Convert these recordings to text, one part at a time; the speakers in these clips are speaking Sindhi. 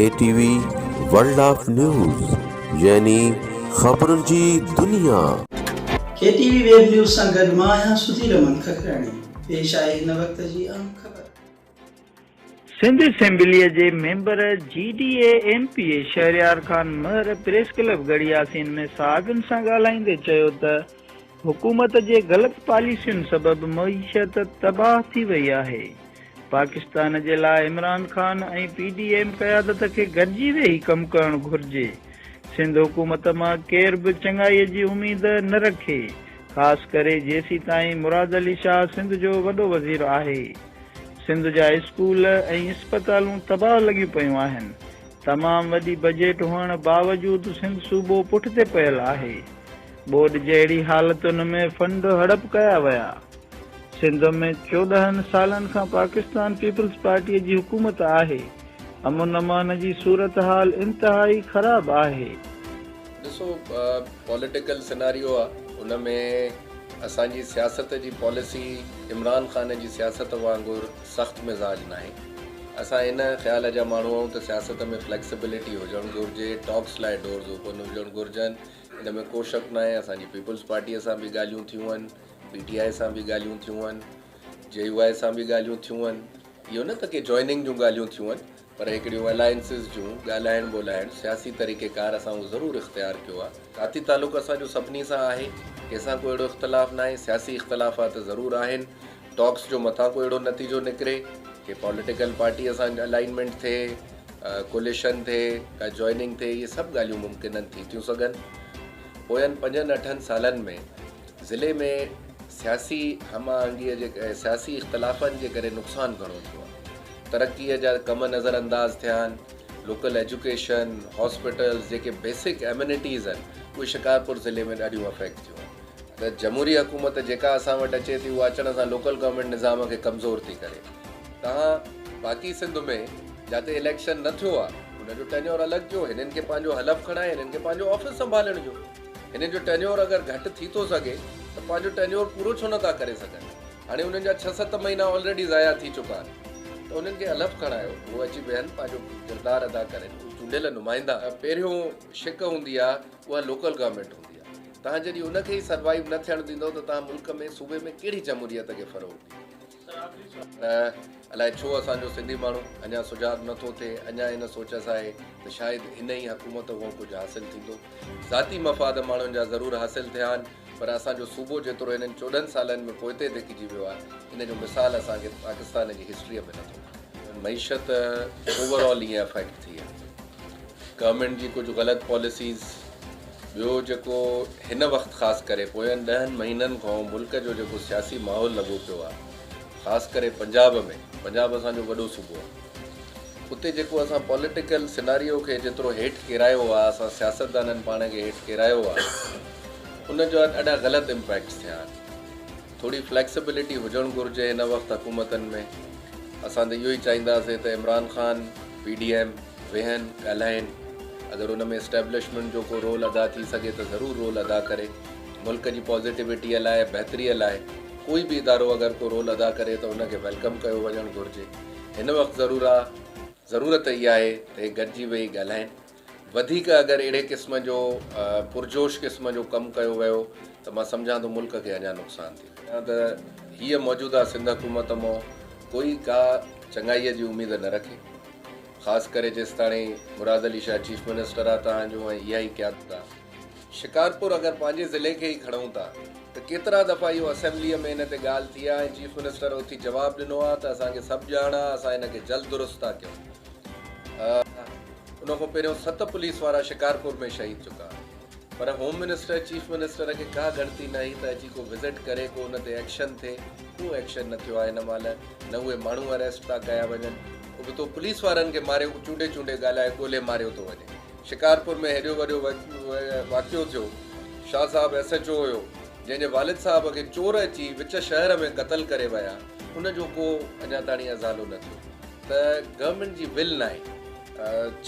K T V world of news يعني خبرن جي دنيا. ڪي ٽي وي ويب نيوز سان گڏ مان آهيان سڌير امن ککراڻي. پيش آهي هن وقت جي اهم خبر. سنڌ اسيمبليء جي member G D A M P A Shehryar Khan Mahar press club Garhi Yasin ۾ صحافين سان ڳالهائيندي چيو ته حڪومت جي غلط پاليسين سبب معيشت تباهه ٿي وئي آهي، پاڪستان جي لاء Imran Khan ۽ P D M قيادت کي گڏجي ويهي ڪم ڪرڻ گهرجي، سنڌ حڪومت مان ڪير به چڱائي جي اميد نه رکي، خاص ڪري جيسيتائين مراد علي شاهه سنڌ جو وڏو وزير آهي. سنڌ جا اسڪول ۽ اسپتالون تباهه لڳيون پيون آهن، تمام وڏي بجيٽ هئڻ باوجود سنڌ صوبو پٺتي پيل آهي. ٻوڏ جهڙي حالتن ۾ فنڊ هڙپ ڪيا ويا. سنڌ ۾ 14 سالن کان پاڪستان پيپلز پارٽيء جي حڪومت آهي. امن امان جي صورتحال انتهائي خراب آهي. ڏسو پوليٽيڪل سيناريو آ ان ۾ اسان جي سياست جي پاليسي عمران خان جي سياست وانگر سخت مزاج ناهي اسان ان خيال جا ماڻهو آهيون ته سياست ۾ فليڪسبلٽي هجڻ گهرجي ٽاڪس لاء ڊورز اوپن هجڻ گهرجن ان ۾ ڪو شڪ ناهي اسان جي پيپلز پارٽيء سان به ڳالهيون ٿيون آهن، پي ٽي آء سان به ڳالهيون ٿيون آهن، جي يو آء سان به ڳالهيون ٿيون آهن، اهو نه ته ڪي جوائننگ جون ڳالهيون ٿيون آهن پر هڪڙيون الائنسز جون ڳالهائڻ ٻولهائڻ سياسي طريقي ڪار اسان اهو ضرور اختيار ڪيو آهي. ذاتي تعلق اسان جو سڀني سان آهي، ڪنهن سان ڪو اهڙو اختلاف ناهي، سياسي اختلافات ضرور آهن، ٽاڪس جو متان ڪو اهڙو نتيجو نڪري ڪي پوليٽيڪل پارٽيء سان الائنمينٽ ٿئي، ڪوليشن ٿئي، ڪا جوائننگ ٿئي، اهي سڀ ڳالهيون ممڪن آهن، ٿي ٿيون سگهن. پوين پنجن اٺن سالن ۾ ضلعي ۾ سياسي هم آهنگيء جي سياسي اختلافن جي ڪري نقصان گهڻو ٿيو آهي. ترقيء جا ڪم نظر انداز ٿيا آهن. لوڪل ايجوڪيشن، هاسپيٽلز جيڪي بيسڪ ايمينٽيز آهن، اهي شڪارپور ضلعي ۾ ڏاڍيون افيڪٽ ٿيون آهن. ته جمهوري حڪومت جيڪا اسان وٽ اچي ٿي اها اچڻ سان لوڪل گورنمينٽ نظام کي ڪمزور ٿي ڪري. توهان باقي سنڌ ۾ جاتي اليڪشن نه ٿيو آ ان جو ٽينيور الڳ ٿيو هنن کي پنهنجو حلف کڻائي هنن کي پنهنجو آفيس سنڀالڻ ڏيو. هنن جو ٽينيور اگر گهٽ ٿي ٿو سگهي ته پنهنجو ٽينيور پورو ڇو نه ٿا ڪري سگهن. هاڻي انهن جا ڇهه ست مهينا آلريڊي ضايع ٿي چڪا آهن ته انهن کي حلف کڻايو هو اچي ويهن پنهنجو ڪردار ادا ڪرين هو چونڊيل نمائندا. پهريون شق هوندي آ اها لوڪل گورنمينٽ هوندي آ. توهان جڏهن ان کي ئي سروائيو نه ٿيڻ ڏيندؤ ته توهان ملڪ ۾ صوبي ۾ ڪهڙي جمهوريت کي فروغ ڏيندؤ؟ الائي ڇو اسان جو سنڌي ماڻهو اڃا سجاڳ نه ٿو ٿئي، اڃا ان سوچ سان آهي ته شايد ان ئي حڪومت کان ڪجهه حاصل ٿيندو. ذاتي مفاد ماڻهن جا ضرور حاصل ٿيا آهن پر اسان جو صوبو جيترو هنن 14 سالن ۾ پوئتي ڌڪجي ويو آهي ان جو مثال اسان کي پاڪستان جي هسٽريء ۾ نه ٿو ملي. معيشت اوور آل ائين افيڪٽ ٿي آهي. گورنمينٽ جي ڪجهه غلط پاليسيز، ٻيو جيڪو هن وقت خاص ڪري پوين ڏهن مهينن کان ملڪ جو جيڪو سياسي ماحول لڳو پيو آهي خاص ڪري پنجاب ۾، پنجاب اسان جو وڏو صوبو آهي اتي جيڪو اسان پوليٽيڪل سيناريو کي جيترو هيٺ ڪيرايو آهي اسان سياستدانن پاڻ کي هيٺ ڪيرايو آهي ان جا ڏاڍا غلط امپيڪٽس ٿيا آهن. ٿوري فليڪسبلٽي هجڻ گهرجي هن وقت حڪومتن ۾، اسان ته اهو ئي چاهينداسين ته Imran Khan, P D M ويهن ڳالهائين، اگر ان ۾ اسٽيبلشمينٽ جو ڪو رول ادا ٿي سگهي ته ضرور رول ادا ڪري، ملڪ جي پازيٽيوٽيء لاء بهتريء لاء ڪوئي به ادارو اگر ڪو رول ادا ڪري ته ان کي welcome ڪيو وڃڻ گهرجي، هن وقت ضرور آ ضرورت اها آهي ته هي گڏجي ويهي ڳالهائين. وڌيڪ اگر اهڙي قسم جو پرجوش قسم جو ڪم ڪيو ويو ته مان سمجهان ٿو ملڪ کي اڃا نقصان ٿيندو. ته هيء موجوده سنڌ حڪومت مان ڪوئي ڪا چڱائيء جي اميد نه رکي. خاص ڪري جيستاڻي مراد علي شاهه چيف منسٽر آ تهان جو ۽ اها ئي قيادت آ. شڪارپور اگر پنهنجي ضلعي کي ئي کڻون ٿا ته ڪيترا دفعا اهو اسيمبليء ۾ ان تي ڳالهه ٿي آ ۽ چيف منسٽر اٿي جواب ڏنو آ ته اسان کي سڀ ڄاڻ آ اسان ان کي جلد درست ٿا ڪيون. ان کان پهريون ست پوليس وارا شڪارپور ۾ شهيد چڪا پر هوم منسٽر چيف منسٽر کي ڪا ڳڻتي نه هئي ته اچي ڪو وزٽ ڪري ڪو ان تي ايڪشن ٿئي ڪو ايڪشن نه ٿيو آهي هن مهل نه اهي ماڻهو اريسٽ ٿا ڪيا وڃن ابتو پوليس وارن کي ماريو چونڊي چونڊي ڳالهائي ڳولي ماريو ٿو وڃي شڪارپور ۾ هيڏو وڏو واقعو ٿيو شاهه صاحب ايس ايڇ او هيو جنهن جي والد صاحب کي چور اچي وچ شهر ۾ قتل ڪري ويا ان جو ڪو اڃا تاڻي ازالو نه ٿيو ته گورنمينٽ جي ول ناهي.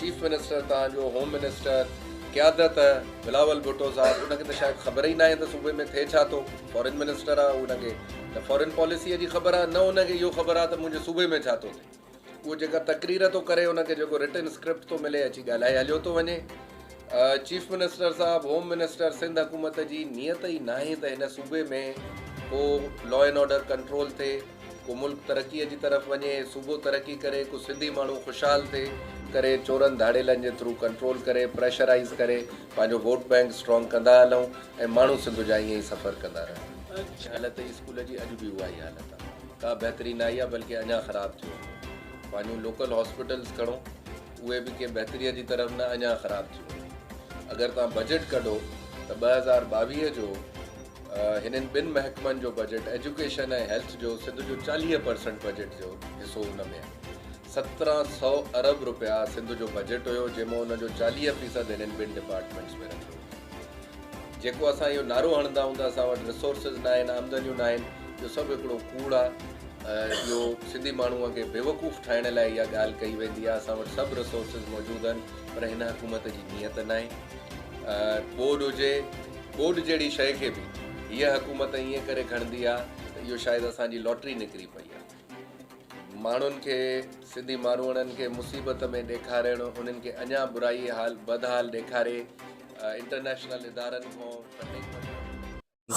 چيف منسٽر تان جو هوم منسٽر قيادت بلاول ڀٽو صاحب ان کي ته شايد خبر ئي ناهي ته صوبي ۾ ٿئي ڇا ٿو فارن منسٽر آهي ان کي نه فارن پاليسيء جي خبر آهي نه ان کي اهو خبر آهي ته منهنجي صوبي ۾ ڇا ٿو ٿئي. اهو جيڪا تقرير ٿو ڪري ان کي جيڪو رٽن اسڪرپٽ ٿو ملي اچي ڳالهائي هليو ٿو وڃي. چيف منسٽر صاحب، هوم منسٽر، سنڌ حڪومت جي نيت ئي ناهي ته هن صوبي ۾ ڪو لا اينڊ آرڊر ڪنٽرول ٿئي، ڪو ملڪ ترقي جي طرف وڃي، صوبو ترقي ڪري، ڪو سنڌي ماڻهو خوشحال ٿئي. ڪري چورن ڌاڙيلن جي ٿرو ڪنٽرول ڪري پريشرائيز ڪري پنهنجو ووٽ بئنڪ اسٽرانگ ڪندا هلون ۽ ماڻهو سنڌ جا ائين ئي سفر ڪندا رهن. حالت ئي اسڪول جي اڄ به اها ئي حالت آهي ڪا بهتري نه آئي آهي بلڪه اڃا خراب ٿيو آهي. پنهنجون لوڪل هاسپيٽلز کڻو اهي به ڪنهن بهتري جي طرف نه اڃا خراب ٿيون آهن. اگر توهان بجيٽ ڪڍو ته 2022 جو هنن ٻن محڪمن جو بجيٽ ايجوڪيشن ۽ هيلٿ جو سنڌ جو 40 پرسنٽ بجيٽ جو حصو ان ۾ آهي. 17 سو ارب روپيا سنڌ جو بجيٽ هيو جنهن مان ان جو 40 فيصد هنن ٻن ڊپارٽمينٽس ۾ رکيو ويو. جيڪو اسان اهو نعرو هڻندا آهيون ته اسان وٽ ريسورسز نه آهن آمدنيون نه آهن اهو سڀ هڪڙو ڪوڙ آهي اهو سنڌي ماڻهوء کي بيوقوف ٺاهڻ لاء اها ڳالهه ڪئي ويندي آهي اسان وٽ سڀ ريسورسز موجود آهن پر هن حڪومت جي نيت ناهي ٻوڏ هجي ٻوڏ جهڙي شيء کي به هيء حڪومت ائين ڪري کڻندي آهي ته اهو شايد اسان جي لاٽري نڪري پئي آهي ماڻهن کي سنڌي ماروئڙن کي مصيبت ۾ ڏيکارڻ انهن کي اڃا برائي حال بدحال ڏيکاري انٽرنيشنل ادارن کان فنڊنگ وٺڻ.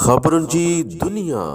خبرن جي دنيا.